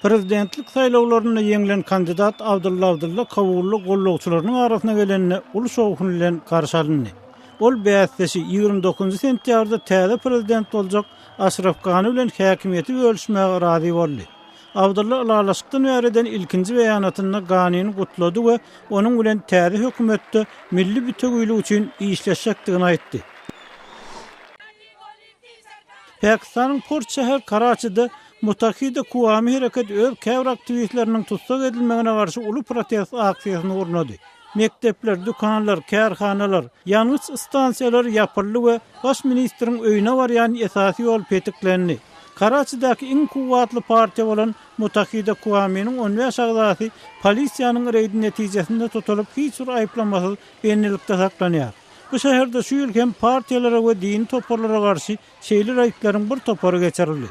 Prezidentlik saýlawlarynda ýeňlen kandidat Abdylla Abdylla Kabulda gollagçylarynyň arasyna gelende uly şowhun bilen garşy alyndy. Ol bäsdeşi, 29 sentýabrda täze prezident boljak Aşraf Gani bilen häkimiýeti bölüşmäge razy boldy. Abdylla ylalaşykdan bäri eden ilkinji beýanatynda Ganini gutlady we onuň bilen täze hökümetde milli bütewilik üçin işleşjekdigini aýtdy. Pakistanyň port şäheri Karaçide Mutahida Kuami hereketi öz käbir aktiwistleriniň tussag edilmegine garşy uly protest aksiýasyny gurnady. Mekdepler, dükanlar, kärhanalar, ýangyç stansiýalary ýapyldy we baş ministriň öýüne barýan esasy ýol petiklendi. Karaçidäki iň kuwwatly partiýa bolan Mutahida Kuaminiň 15 agzasy polisiýanyň reýdi netijesinde tutulyp, hiç bir aýyplamasyz bendilikde saklanýar. Bu şäherde şu ýyl hem partiýalara we dini toparlara garşy şeýle reýdleriň bir topary geçirildi.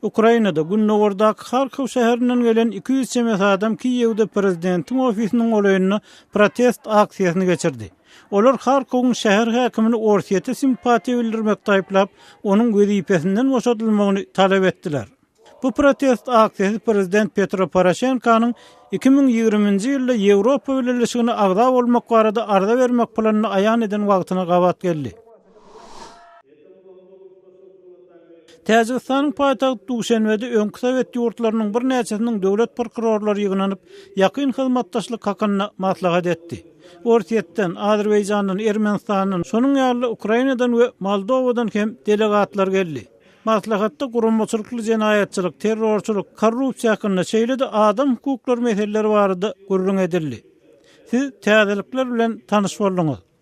Ukrainada, gündogardaky Harkow şäherinden gelen 200 çemesi adam Kiýewde prezidentiň ofisiniň golaýynda protest aksiýasyny geçirdi. Olar Harkowyň şäher häkimini Orsýete simpatiýa bildirmekde aýyplap, onuň wezipesinden boşadylmagyny talap etdiler. Bu protest aksiýasy prezident Petro Poroşenkonyň 2020-nji ýylda Ýewropa Bileleşigine agza bolmak barada arza bermek planyny aýan eden wagtyna gabat geldi. Täjigistanyň paýtagty Duşenbede öňki sowet ýurtlarynyň birnäçesiniň döwlet prokurorlary ýygnanyp, ýakyn hyzmatdaşlyk hakynda maslahat etdi. Orsýetden, Azerbaýjandan, Ermenistandan, şonuň ýaly-da Ukrainadan we Moldowadan hem delegatlar geldi. Maslahatda guramaçylykly jenaýatçylyk, terrorçylyk, korrupsiýa hakynda, şeýle-de adam hukuklary meseleleri barada gürrüň edildi. Siz täzelikler bilen tanyş bolduňyz.